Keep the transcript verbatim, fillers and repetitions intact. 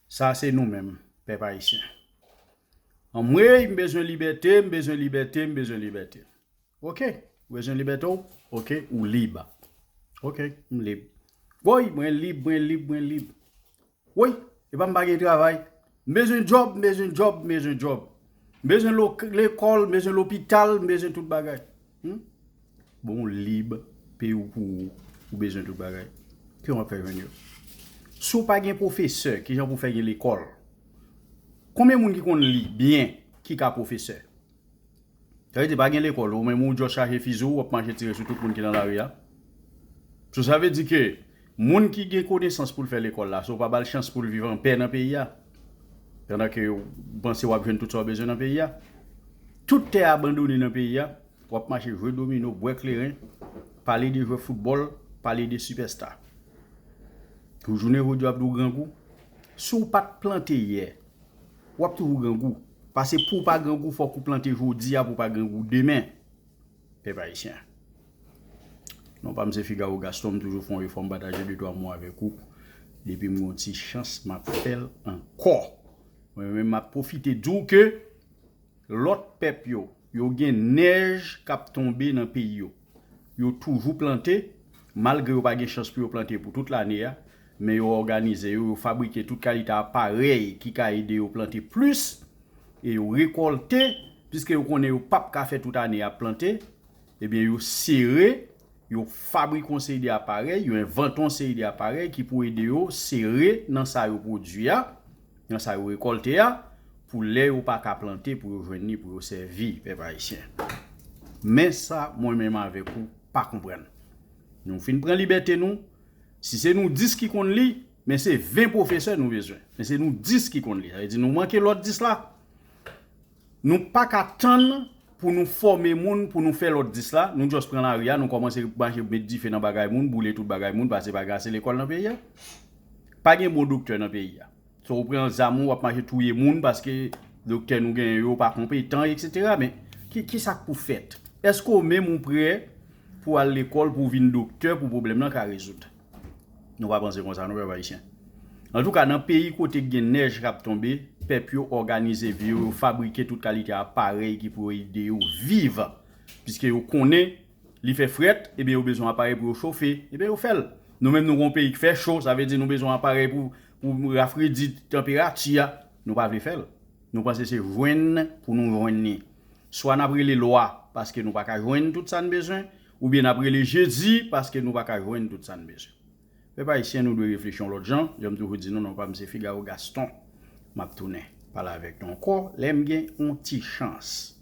Sa se nou menm, pèp ayisyen. Anmwey, m bezwen libète, m bezwen libète, m bezwen libète. Ok, ou bezwen libète w? Ok, ou lib. Ok, m lib. Woy, mwen lib, mwen lib, mwen lib. Woy, epa m pa gen travay. M bezwen djòb, m bezwen djòb, m bezwen djòb. M bezwen lo- lekòl, m bezwen lopital, m bezwen tout bagay. Hmm? Bon, lib, peyi w pou ou, ou bezwen tout bagay. Kijan w ap fè jwenn yo? Si w pa gen pwofesè, kijan pou w fè gen lekòl? Konbyen moun ki konn li byen ki ka pwofesè? Sa vle di pa gen lekòl, ou menm ou just chache fizi w, w ap mache tire sou tout moun ki nan lari a. So sa vle di ke moun ki gen konesans pou l fè lekòl la, so w pa ba l chans pou l viv anpè nan peyi a. Pandan ke w panse w ap jwenn tout sa w bezwen nan peyi a. Tout tè abandone nan peyi a, w ap mache jwe domino, bwè kleren, pale de jwè foutbòl, pale de sipèsta. Pou jounen jodi a w ap di w grangou. Si w pa t plante yè, w ap toujou grangou. Paske pou w pa grangou, fòk ou plante jodi a pou w pa grangou demen. Pèp ayisyen. Non pa m se Figaro Gaston, m toujou fè yon efò, m pataje de twa mo avèk ou. Depi m gen yon ti chans, m ap fè l ankò. Mwen menm, m ap pwofite di w ke lòt pèp yo, yo gen nèj k ap tonbe nan peyi yo. Yo toujou plante, malgre yo pa gen chans pou yo plante pou tout lane a, men yo òganize yo, yo fabrike tout kalite aparèy ki ka ede yo plante plis, e yo rekòlte, piske yo konnen yo p ap ka fè tout ane ap plante, ebyen, yo sere, yo fabrike yon seri de aparèy, yo envante yon seri de aparèy ki pou ede yo sere nan sa yo pwodui a, nan sa yo rekòlte a, pou lè yo pa ka plante, pou yo jwenn li, pou yo sèvi pèp ayisyen. Men sa, mwen menm avèk ou, pa konprann. Nou fin pran libète nou. Si se nou dis ki konn li, men se ven pwofesè nou bezwen. Men se nou dis ki konn li. Sa vle di nou manke lòt dis la. Nou pa ka tann pou nou fòme moun, pou nou fè lòt dis la. Nou just pran lari a, nou kòmanse mache met dife nan bagay moun, boule tout bagay moun, paske pa gen ase lekòl nan peyi a. Pa gen bon doktè nan peyi a. So, ou pran zam ou, w ap mache touye moun paske doktè nou genyen yo pa konpetan, etsetera. Men ki, ki sa k pou fèt? Èske w menm ou prè pou al lekòl, pou w vin doktè, pou pwoblèm nan ka rezoud? Nou pa panse konsa, non, pèp ayisyen. Antouka, nan peyi kote gen nèj k ap tonbe, pèp yo òganize vi yo, yo fabrike tout kalite aparèy ki pou ede yo viv. Piske yo konnen li fè frèt, ebyen, yo bezwen aparèy pou yo chofe, ebyen, yo fè l. Nou menm, nou gon peyi ki fè cho, sa vle di nou bezwen aparèy pou, pou rafredi tanperati a. Nou pa vle fè l. Nou panse se jwenn pou nou jwenn li. Swa n ap rele lwa paske nou pa ka jwenn tout sa n bezwen, oubyen n ap rele Jezi paske nou pa ka jwenn tout sa n bezwen. Pèp ayisyen, nou dwe reflechi yon lòt jan. Jan m toujou di nou, non pa m se Figaro Gaston. M ap tounen pale avèk nou ankò lè m gen yon ti chans.